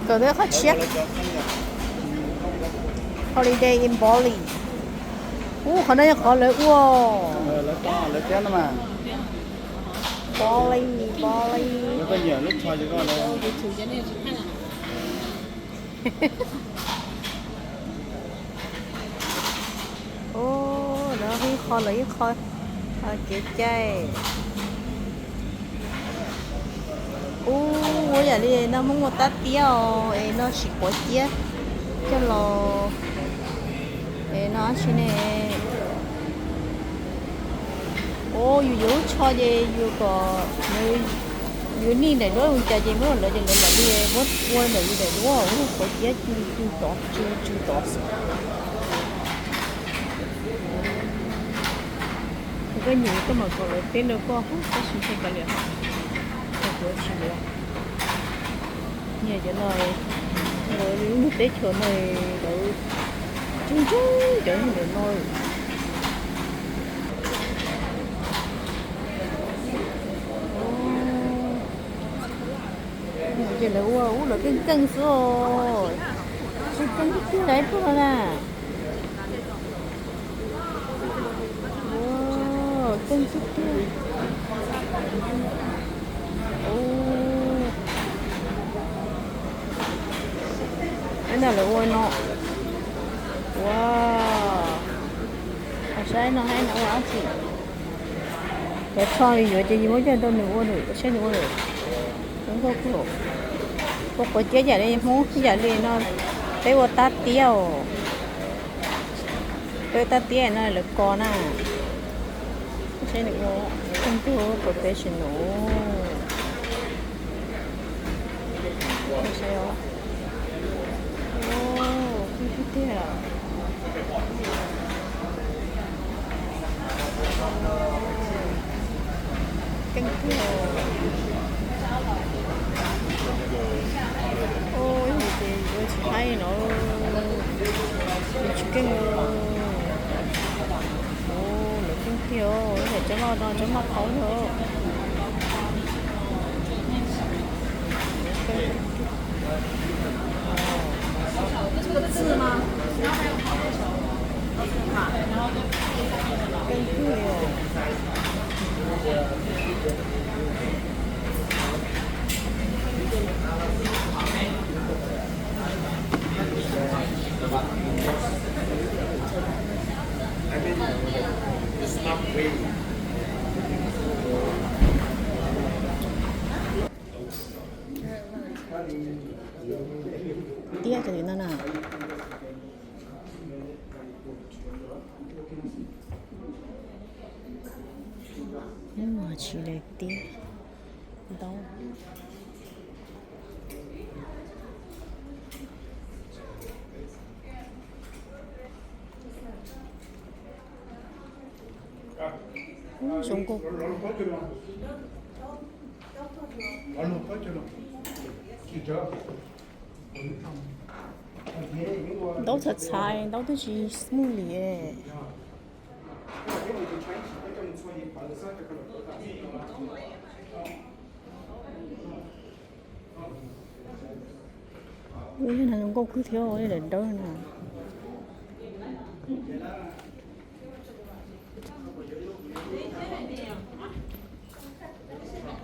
Kawm tej qhov tshiab. Holiday in Bali. Ub, qhov no yog qhov lawv ua. Bali, Bali. Ub, no ib qho los ib qho kev cai. Ub, ua yam li no muab ua tab tiab os, es no siv quav ciab coj los, es no dab tsi ne. Ub, yus yuav lub tsho ces yus kom, yus nij daim duab mus cas ces muab lawv ces lawv mam li muab ua ntawm yus daim duab, ub, quav ciab tsw tsw tod tsw tsw tod xwb. Koj nyiam koj mam kom lawv teb rau koj, koj siv tsis kav liam, kuv tsis yuav. Nyiam cov no, lawv lub teb chaws no lawv tseem tshuav cov ntawm no. Ces lawv ua ub lawv keej keej xwb os. Keej keej tiag tiag ib pluag na. Keej tiag tiag. Ib no lawv ua no. Ua, saib no, saib no ua dab tsi. Cov tsho yuav ces yus muab coj rau nws ua, nws saib nws ua lawm. Zoo nkauj kawg. Ua quav ciab yam li Hmoob yam li no, peb ua tab tiab os. Peb ua tab tiab no lawv kos na. Saib nws ua, zoo nkauj professional. Saib os. Ub, kub tiag tiag. Keej tiag. Ub, yog ces yuav tsis haib no, yuav tsis keej. Ub, lawv keej tiag, tsob maj no tsob maj qhauv no. Keej tiag. Tiab cov tim no na. Ub, tsis li tiab. Ntaub. Ub, zoo nkauj. Ntaub txhais txhais, ntaub twb tsis smooth li. Ub, zoo nkauj kawg thiab, daim dawb no.